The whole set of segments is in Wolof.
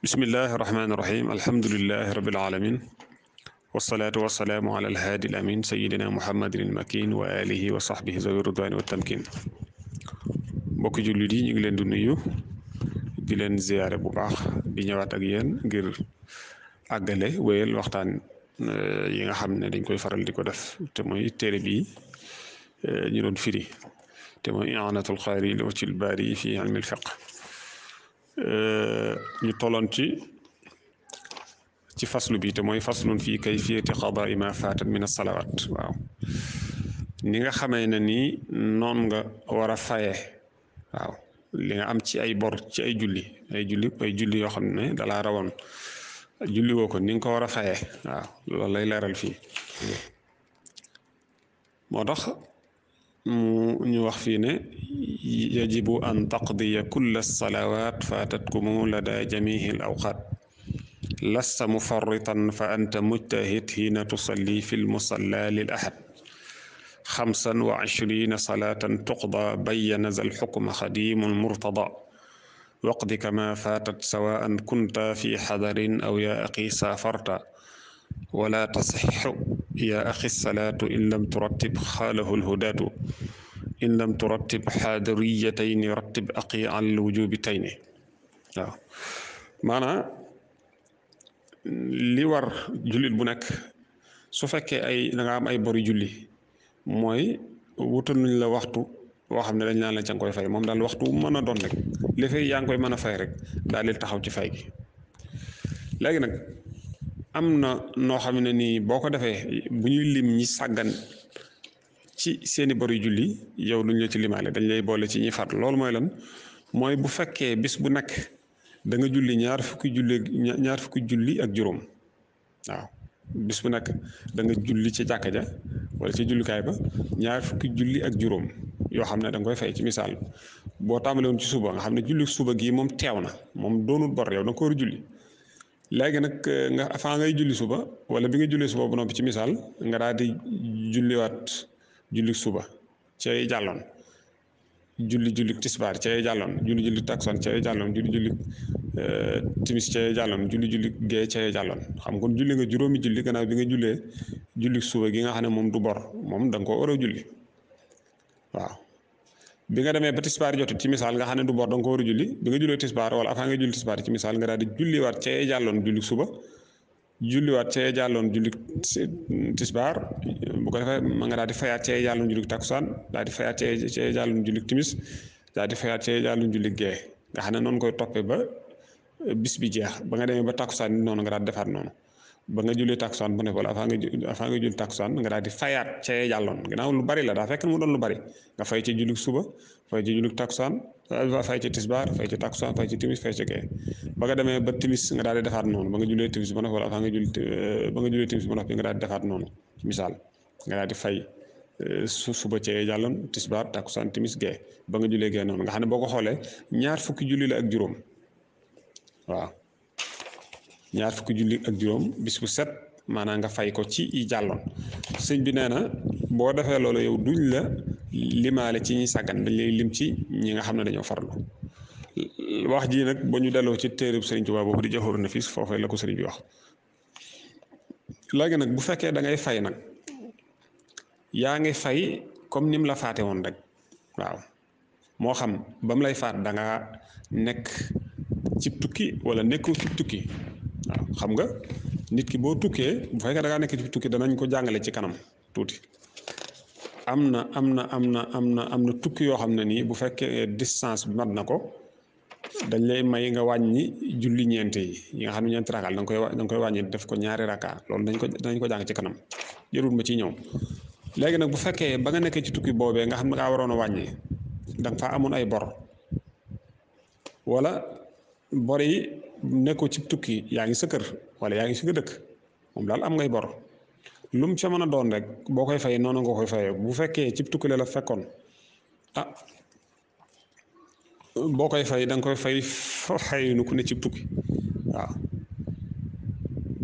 bismillahi irrahmani irrahim alhamdulilahi rabilalamin wasalaatu wasalaamu ala alhaadi al amin sayidina muhammadin ilmakin wa alihi wa sahbihi zawi ridwani wa tamkin mbokki jullit yi ñu ngi leen di nuyu di leen ziyaare bu baax di ñëwaat ak yéen ngir àggale wéyal waxtaan yi nga xam ne dañ koy faral di ko def te mooy téere bi ñu doon firi te mooy i'aanatul qaari li wajhil baari fi ilmil fiqh ñu tolloon ci faslu bi te mooy faslun fii kayfiyati qadaa'i ma faatat min as-salawaat waaw ni nga xamee ne nii noon nga war a faye waaw li nga am ci ay bor ci ay julli yoo xam ne dalaa rawoon julli woo ko ni nga ko war a faye waaw loolu lay leeral fii moo tax ñu wax fii ne yajibu an taqdiya kulla salawaat faatatkumu lada jamihi al awqaat lasta mufarritan fa anta mujtahid hiina tusalli fi lmusalla lil ahad xamsan wa ishrina salaatan tuqda bayyana zal xukma xadimun murtada waqdi kama faatat sawaan kunta fi xadarin aw yaa axi saafarta wala tasixu yaa axi salaatu in lam turattib xaalahu lhudaatu in lam turattib xaadiriyatayni rattib aqi an lwujubitayni waaw maanaa li war jullit bu nekk su fekkee da nga am ay bori julli mooy wutal nañ la waxtu boo xam ne dañ naan la ca nga koy fay moom daal waxtu mën a doon rek li fay yaa ngi koy mën a fay rek daal di taxaw ci fay gi léegi nag am na noo xam ne nii boo ko defee bu ñuy lim ñi sàggan ci seeni bori julli yow duñ la ci limaale dañ lay boole ci ñi far loolu mooy lan mooy bu fekkee bis bu nekk da nga julli ñaar fukki julli ak juróom waaw bis bu nekk da nga julli ci jàkka ja wala ci jullikaay ba ñaar fukki julli ak juróom yoo xam ne da nga koy fay ci misaal boo tàmbale woon ci suba nga xam ne julli suba gii moom teew na moom doonul bor yow da nga ko war a julli léegi nag nga avant ngay julli suba wala bi nga jullee suba bu noppi ci misaal nga daal di julliwaat julli suba cay jàlloon julli tisbaar cay jàlloon julli takkusaan cay jàlloon julli timis cay jàlloon julli gee cay jàlloon xam kon julli nga juróomi julli gannaaw bi nga jullee julli suba gi nga xam ne moom du bor moom da nga koo war a julli waaw bi nga demee ba tisbaar jot ci misaal nga xam ne du bor da nga ko war a julli bi nga jullee tisbaar wala avant nga julli tisbaar ci misaal nga daal di julliwaat cay jàlloon julli suba julliwaat cay jàlloon julli tisbaar bu ko defee ma nga daal di fayaat cay jàlloon julli takkusaan daal di fayaat cay jàlloon julli timis daal di fayaat cay jàlloon julli gee nga xam ne noonu koy toppee ba bis bi jeex ba nga demee ba takkusaan ni noonu nga daal di defaat noonu ba nga jullee takkusaan bu ne wala avant nga julli takkusaan nga daal di fayaat cay jàlloon ginnaaw lu bari la daa fekk mu doon lu bari nga fay ci julli suba fay ci julli takkusaan fay ci tisbaar fay ci takkusaan fay ci timis fay ci gee ba nga demee ba timis nga daal di defaat noonu ba nga jullee timis ba ne wala avant nga jullee timis ba noppi nga daal di defaat noonu misaal nga daal di fay suba cay jàlloon tisbaar takkusaan timis gee ba nga jullee gee noonu nga xam ne boo ko xoolee ñaar fukki julli la ak juróom waaw ñaar fukki julli ak juróom bis bu set maanaam nga fay ko ci i jàlloon sëñ bi nee na boo defee loolu yow duñ la limaale ci ñi sàggan dañ lay lim ci ñi nga xam ne dañoo farlu wax ji nag ba ñu delloo ci téereb sëriñ Tuubaa boobu di Jawharu Nafiis foofee la ko sëriñ bi wax léegi nag bu fekkee da ngay fay nag yaa ngi fay comme ni mu la faate woon rek waaw moo xam ba mu lay faat da nga nekk cib tukki wala nekkoo cib tukki waaw xam nga nit ki boo tukkee bu fekkee da ngaa nekk cib tukki danañ ko jàngale ci kanam tuuti am na tukki yoo xam ne nii bu fekkee distance bi mat na ko dañ lay may nga wàññi julli ñeent yi nga xam ne ñeenti rakaal da nga koy wàññi def ko ñaari raka loolu dañ ko jàng ci kanam jërul ma ci ñëw léegi nag bu fekkee ba nga nekkee ci tukki boobee nga xam ne ngaa waroon a wàññi da nga faa amoon ay bor wala bor yi nekkoo ci tukki yaa ngi sa kër wala yaa ngi fi nga dëkk moom daal am ngay bor lu mu ca mën a doon rek boo koy fay noonu nga koy fayee bu fekkee ci tukki la fekkoon boo koy fay da nga koy fay nu ku ne ci tukki waaw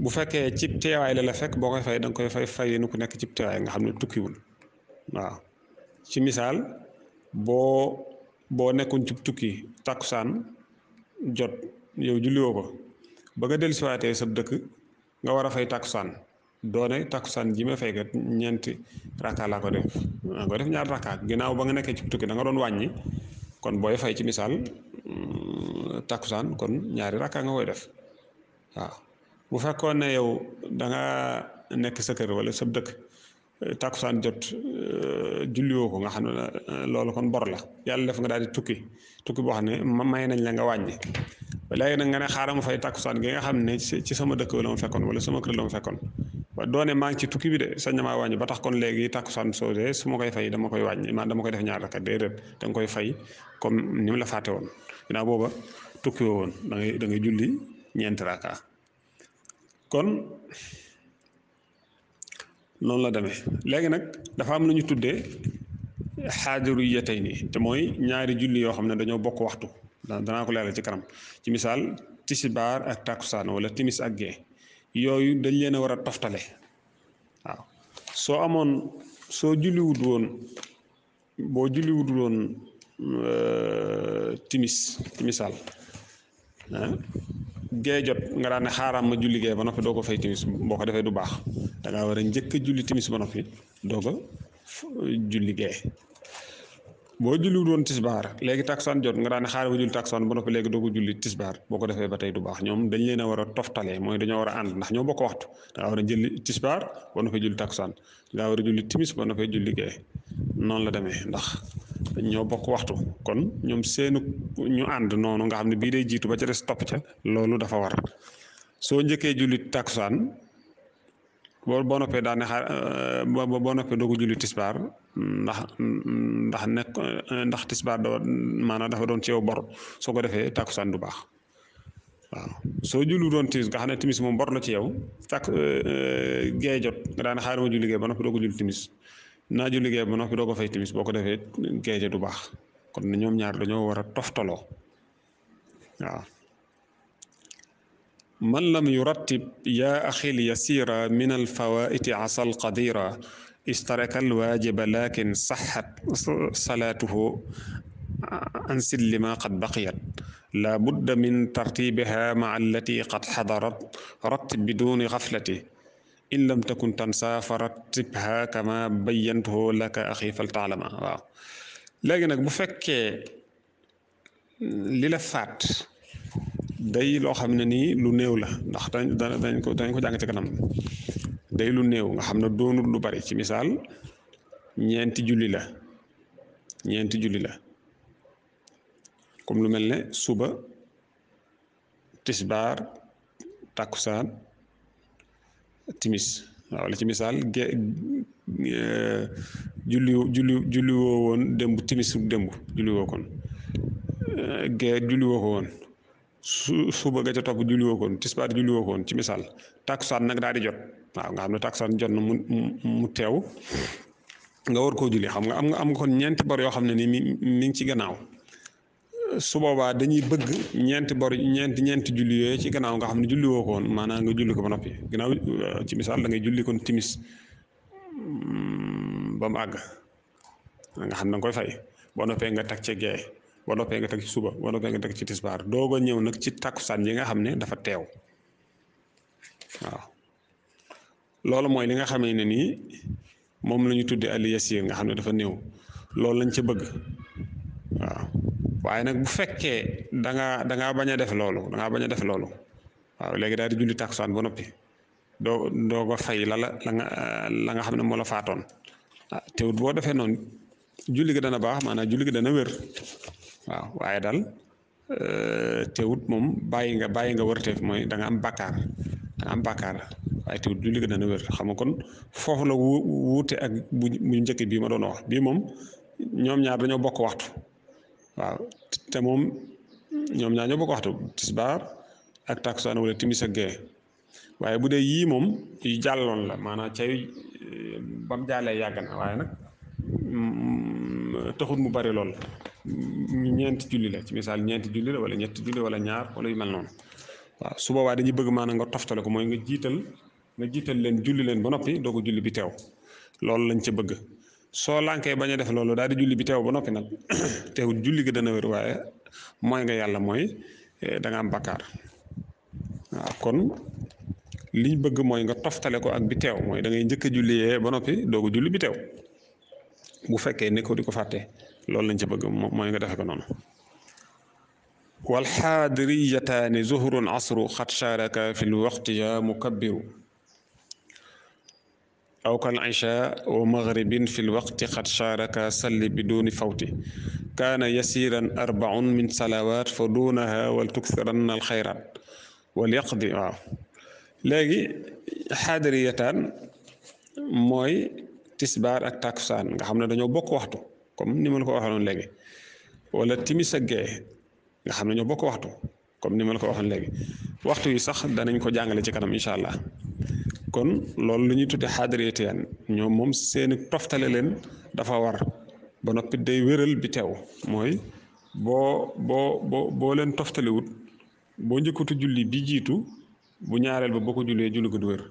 bu fekkee ci teewaay la fekk boo koy fay da nga koy fay nu ku nekk ci teewaay nga xam ne tukkiwul waaw ci misaal boo nekkoon ci tukki takkusaan jot yow julliwoo ko ba nga dellusiwaatee sa dëkk nga war a fay takkusaan doone takkusaan ji ma fay kat ñeenti rakka laa ko def nga def ñaar rakka ginnaaw ba nga nekkee ci tukki da nga doon wàññi kon booy fay ci misaal takkusaan kon ñaari rakka nga koy def waaw bu fekkoon ne yow da nga nekk sa kër wala sa dëkk takkusaan jot julliwoo ko nga xam ne loolu kon bor la yàlla def nga daal di tukki boo xam ne may nañ la nga wàññi léegi nag nga ne xaaral ma fay takkusaan gi nga xam ne ci sama dëkk la ma fekkoon wala sama kër la ma fekkoon ba doone maa ngi ci tukki bi de sañ na maa wàññi ba tax kon léegi takkusaan soosee su ma koy fay dama koy wàññi dama koy def ñaar rakka déedéet da nga koy fay comme ni mu la fàtte woon ginnaaw booba tukki woo woon da ngay julli ñeenti rakka kon noonu la demee léegi nag dafa am lu ñu tuddee xaadiru yetey ni te mooy ñaari julli yoo xam ne dañoo bokk waxtu danaa ko leeral ci kanam ci misaal tisbaar ak takkusaan wala timis ak gee yooyu dañ leen a war a toftale waaw soo julliwut woon boo julliwut woon timis ci misaal gee jot nga daan ne xaaral ma julli gee ba noppi doo ko fay timis boo ko defee du baax da ngaa war a njëkk a julli timis ba noppi doo ko julli gee boo julliwut woon tisbaar léegi takkusaan jot nga daan ne xaaral ma julli takkusaan ba noppi léegi doo ko julli tisbaar boo ko defee ba tey du baax ñoom dañ leen a war a toftalee mooy dañoo war a ànd ndax ñoo bokk waxtu da ngaa war a julli tisbaar ba noppi julli takkusaan da ngaa war a julli timis ba noppi julli gee noonu la demee ndax ñoo bokk waxtu kon ñoom seenu ñu ànd noonu nga xam ne bii day jiitu ba ca des topp ca loolu dafa war soo njëkkee julli takkusaan boo noppee daan ne boo noppee doo ko julli tisbaar ndax tisbaar maanaam dafa doon ci yow bor soo ko defee takkusaan du baax waaw soo julli doon timis nga xam ne timis moom bor la ci yow gee jot nga daan ne xaaral ma julli gee ba noppi doo ko julli timis naa julli gee ba noppi doo ko fay timis boo ko defee gee du baax kon ñoom ñaar dañoo war a toftaloo waaw man lam yurattib yaa axil yasira min alfawaiti asal qadira istaraka alwaajiba lakin saxat salaatuhu an sillima qad baqiyat la budda min tartibiha maa allati qad xadarat rattib biduni xaflati in lam takun tansa fa rattibha kama bayyantuhu laka axi fal taalama waaw léegi nag bu fekkee li la faat day loo xam ne nii lu néew la ndax dañ ko jàng ci kanam day lu néew nga xam ne doonul lu bari ci misaal ñeenti julli la comme lu mel ne suba tisbaar takkusaan timis waaw wala ci misaal julli woo woon démb timis démb julli woo kon gee julli woo ko woon suba ga ca topp julli woo koon tisbaar julli woo koon ci misaal takkusaan nag daal di jot waaw nga xam ne takkusaan jot na mu teew nga war koo julli xam nga am nga kon ñeenti bor yoo xam ne ni mi ngi ci gannaaw su boobaa dañuy bëgg ñeenti julli yooyu ci gannaaw nga xam ne julli woo koon maanaam nga julli ko ba noppi gannaaw ci misaal da ngay julli kon timis ba mu àgg nga xam ne da nga koy fay boo noppee nga teg ci gee boo noppee nga teg ci suba boo noppee nga teg ci tisbaar doog a ñëw nag ci takkusaan yi nga xam ne dafa teew waaw loolu mooy li nga xamee ne nii moom la ñu tuddee ali yasir nga xam ne dafa néew loolu lañ ca bëgg waaw waaye nag bu fekkee da ngaa bañ a def loolu waaw léegi daal di julli takkusaan ba noppi doo ko fay la nga xam ne moo la faatoon ah teewut boo defee noonu julli gi dana baax maanaam julli gi dana wér waaw waaye daal teewut moom bàyyi nga wërteef mooy da nga am bàkkaar waaye teewut julli gi dana wér xam nga kon foofu la wuute ak bu njëkk bii ma doon wax bii moom ñoom ñaar dañoo bokk waxtu waaw te moom ñoom ñaar ñoo bokk waxtu tisbaar ak takkusaan wala timis ak gee waaye bu dee yii moom yu jàlloon la maanaam cay ba mu jàllee yàgg na waaye nag taxul mu bari lool ñeenti julli la ci misaal ñeenti julli la wala ñetti julli wala ñaar wala yu mel noonu waaw su boobaa dañuy bëgg maanaam nga toftale ko mooy nga jiital leen julli leen ba noppi doo ko julli bi teew loolu lañ ca bëgg soo lànkee bañ a def loolu daal di julli bi teew ba noppi nag teewul julli gi dana wér waaye mooy nga yàlla mooy da nga am bakkaar waaw kon liñ bëgg mooy nga toftale ko ak bi teew mooy da ngay njëkk a julli ba noppi doogu julli bi teew bu fekkee ne ko di ko fàtte loolu lañ ci bëgg mooy nga defe ko noonu wal xaadiriyataani zuhrun asru xat sharaka fi l waqti ya mukabbiru aw kal isha wa maghribin fi l waqti xat sharaka salli bi duni fawti kaana yasiran arbaun min salawat fa duunaha wal tuksiranna al xayraat wal yaqdi waaw léegi xaadiriyataan mooy tisbaar ak takusaan nga xam ne dañoo bokk waxtu comme ni ma la ko waxee noonu léegi wala timis ak gee nga xam ne ñoo bokk waxtu comme ni ma la ko waxoon léegi waxtu yi sax danañ ko jàngale ci kanam incha allah kon loolu lu ñuy tuddee xaadiriyataan ñoom moom seeni toftale leen dafa war ba noppi day wéral bi teew mooy boo leen toftalewut boo njëkkatu julli bi jiitu bu ñaareel ba boo ko jullee julli ko du wér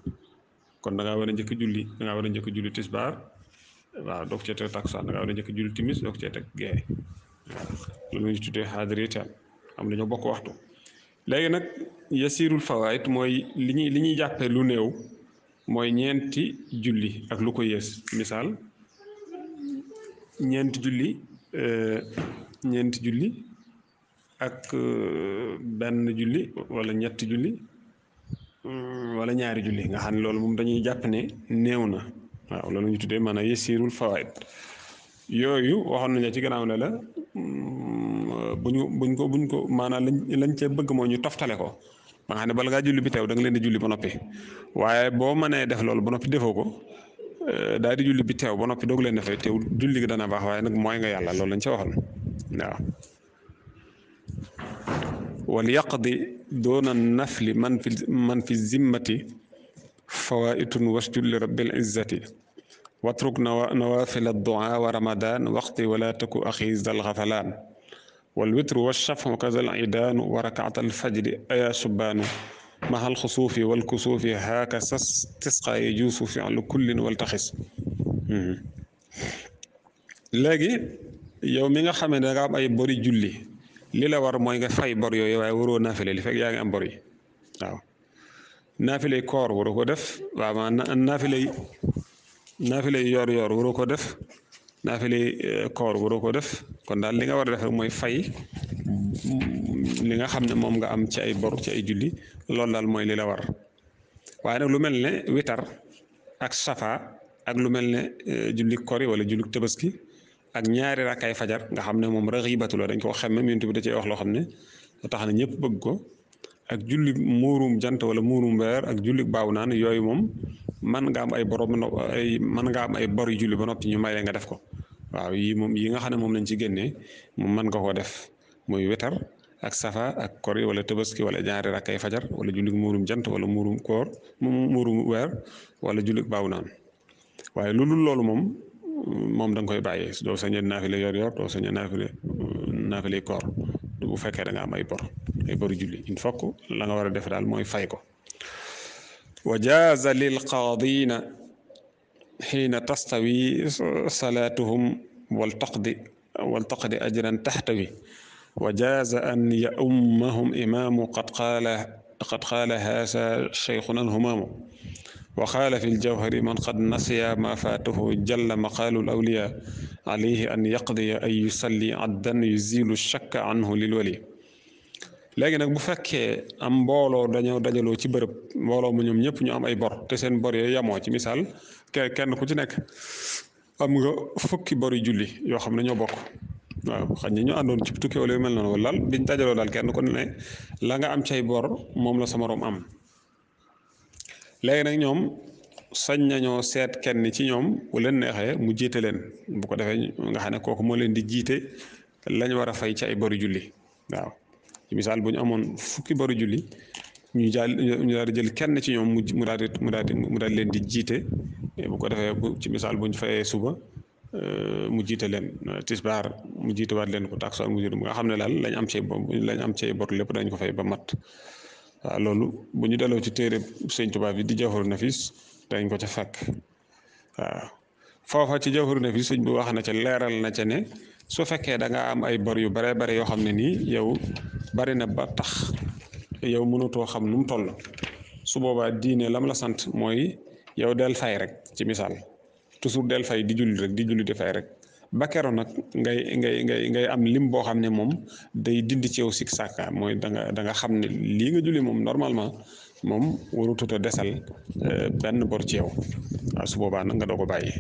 kon da ngaa war a njëkk julli da ngaa war a njëkk julli tisbaar waaw doog cee teg takkusaan da ngaa war a njëkk julli timis doog cee teg gee waaw loolu ñu tuddee xaadiriyataan am dañoo bokk waxtu léegi nag yasirul fawaid mooy li ñuy jàppee lu néew mooy ñeenti julli ak lu ko yées misaal ñeenti julli ak benn julli wala ñetti julli wala ñaari julli nga xam ne loolu moom dañuy jàpp ne néew na waaw loolu ñu tuddee maanaam yasirul fawaid yooyu waxoon nañ la ci gannaaw ne la buñ ko maanaam lañ cee bëgg mooy ñu toftale ko ba nga xam ne bala ngaa julli bi teew da nga leen di julli ba noppi waaye boo mënee def loolu ba noppi defoo ko daal di julli bi teew ba noppi doog leen defee teew julli gi dana baax waaye nag mooy nga yàlla loolu lañ ca waxoon waaw wal yaqdi doona nafli man fi zimmati fawaitun wasjud li rabbil izzati watruk nawafil addu'a wa ramadan waqti wala taku axi zal ghafalan wal witru wa shaf'u kazal idaanu wa rakaat al fajri aya subbaanu mahal xusuufi wal kusuufi haaka sas tisqa yajuusu fi'lu kullin wal taxis léegi yow mi nga xam ne da nga am ay bori julli li la war mooy nga fay bor yooyu waaye waroo naafile li fekk yaa ngi am bor yi waaw naafile koor waroo ko def waaw ma naafile yor waroo ko def naafile koor waroo ko def kon daal li nga war a def rek mooy fay li nga xam ne moom nga am ci ay bor ci ay julli loolu daal mooy li la war waaye nag lu mel ne witar ak safa ak lu mel ne julli kori wala julli tabaski ak ñaari rakkaay fajar nga xam ne moom raxibatu la dañ koo xemme yonent bi da cee wax loo xam ne tax na ñëpp bëgg ko ak julli muurum jant wala muurum weer ak julli baaw naan yooyu moom man nga am ay bor yu julli ba noppi ñu may la nga def ko waaw yi moom yi nga xam ne moom lañ ci génnee moom mën nga koo def muy wetar ak safa ak kori wala tabaski wala ñaari rakkay fajar wala julli muurum jant wala muurum koor muurum weer wala julli baaw naan waaye lu dul loolu moom da nga koy bàyyi doo sañ a naafile yor doo sañ a naafile koor bu fekkee da nga am ay bor julli il faut que la nga war a def daal mooy fay ko wa jaaza lil qaadina xiina tastawi salaatuhum waltaqdi ajran taxtawi wa jaaza an yaummahum imaamu qad qaala haasa cheikhuna alhumaamu wa qaala fi ljawhari man qad nasiya ma faatahu jalla maqaalu alawliya alayhi an yaqdiya ay yusalli addan yuzilu shakka anhu lil wali léegi nag bu fekkee am mbooloo dañoo dajaloo ci bërëb mbooloo mu ñoom ñëpp ñu am ay bor te seen bor yooyu yamoo ci misaal kenn ku ci nekk am nga fukki bor yu julli yoo xam ne ñoo bokk waaw xañ na ñu àndoon ci tukki wala yu mel noonu wala biñ dajaloo daal kenn ku ne la nga am cay bor moom la sa moroom am léegi nag ñoom sañ nañoo seet kenn ci ñoom bu leen neexee mu jiite leen bu ko defee nga xam ne kooku moo leen di jiite lañ war a fay ci ay bori julli waaw ci misaal bu ñu amoon fukki bori julli ñu daal di jël kenn ci ñoom mu daal leen di jiite bu ko defee ci misaal bu ñu fayee suba mu jiite leen tisbaar mu jiite waat leen ko takkusaan mu jiite nga xam ne daal lañ am cay bor lépp dañ ko fay ba mat waaw loolu bu ñu delloo ci téere Sëñ Tuubaa bi di Jawharu Nafis dañ ko ca fekk waaw foofa ci Jawharu Nafis sëñ bi wax na ca leeral na ca ne su fekkee da nga am ay bor yu bare bare yoo xam ne nii yow bari na ba tax yow mënatoo xam nu mu toll su boobaa diine lam la sant mooy yow del fay rek ci misaal toujours del fay di julli rek di julli di fay rek ba keroog nag ngay am lim boo xam ne moom day dindi ci yow sik sàkka mooy da nga xam ne lii nga julli moom normalement moom warutut a desal benn bor ci yow waaw su boobaa nag nga doo ko bàyyi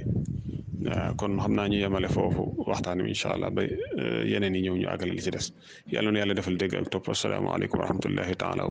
waaw kon xam naa ñu yemale foofu waxtaan wi incha allah ba yeneen yi ñëw ñu àggale li ci des yàlla na yàlla defal dégg ak topp asalaamaaleykum wa rahmatullahi taala